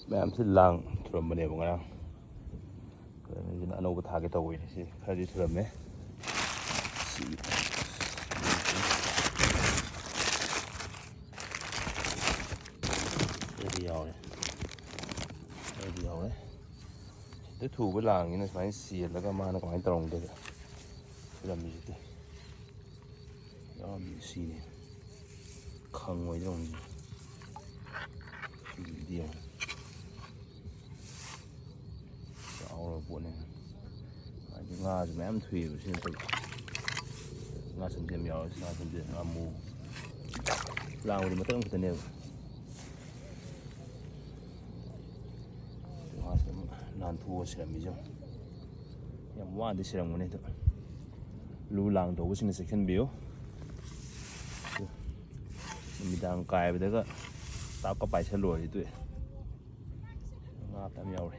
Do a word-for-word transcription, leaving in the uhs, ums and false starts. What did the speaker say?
ꯃꯌꯥꯝꯁꯤ ꯂꯥꯡ ꯊꯨꯔꯝꯕꯅꯦꯕ ꯉꯔꯥꯡ꯫ ꯀꯩꯅꯣꯁꯤꯅ ꯑꯅꯧꯕ ꯊꯥꯒꯦ ꯇꯧꯕꯅꯦ꯫ ꯁꯤ ꯈꯔꯗꯤ ꯊꯨꯔꯝꯃꯦ꯫ ꯁꯤ ꯈꯔꯗꯤ ꯌꯥꯎꯔꯦ꯫ ꯈꯔꯗꯤ ꯌꯥꯎꯔꯦ꯫ ꯁꯤꯗ ꯊꯨꯕ ꯂꯥꯡꯉꯤꯅ ꯁꯨꯃꯥꯏꯅ ꯆꯦꯜꯂꯒ ꯃꯥꯅ ꯀꯃꯥꯏꯅ ꯇꯧꯔꯝꯒꯗꯒꯦ? ꯊꯨꯔꯝꯃꯤꯁꯤꯗꯤ꯫ ꯌꯥꯎꯔꯝꯃꯤ ꯁꯤꯅꯤ꯫ ꯈꯪꯉꯣꯏꯗ꯭ꯔꯣ ꯈꯪꯗꯦ꯫ ꯁꯤꯗꯤ ꯌꯦꯡꯉꯣ꯫ ꯆꯥꯎꯔꯕ ꯄꯣꯠꯅꯤ꯫ ꯍꯥꯏꯗꯤ ꯉꯥꯁꯨ ꯃꯌꯥꯝ ꯊꯨꯏꯑꯕ ꯁꯤ ꯅꯠꯇꯕ꯫ ꯉꯥ ꯁꯝꯆꯦꯠ ꯑꯃ ꯌꯥꯎꯔꯦ꯫ ꯉꯥ ꯁꯝꯆꯦꯠ, ꯉꯥꯃꯨ꯫ ꯂꯥꯡꯕꯗꯤ ꯃꯇꯠ ꯑꯃꯈꯛꯇꯅꯦꯕ꯫ ꯉꯥꯁꯦ ꯑꯃꯨꯛ ꯅꯥꯟꯊꯣꯛꯑ ꯁꯤꯔꯝꯃꯤꯁꯦ ꯌꯦꯡꯉꯣ꯫ ꯌꯥꯝ ꯋꯥꯅꯗꯤ ꯁꯤꯔꯝꯒꯅꯤ ꯑꯗꯣ꯫ ꯂꯨ ꯂꯥꯡ ꯇꯧꯕꯁꯤꯡꯅ ꯆꯦꯛꯁꯤꯟꯕꯤꯌꯨ꯫ ꯅꯨꯃꯤꯗꯥꯡ ꯀꯥꯏꯕꯗꯒ ꯇꯥꯞꯀ ꯄꯥꯏꯁꯜꯂꯨꯔꯗꯤ ꯇꯣꯛꯑꯦ꯫ ꯉꯥ ꯐꯅꯌꯥꯝ ꯌꯥꯎꯔꯦ꯫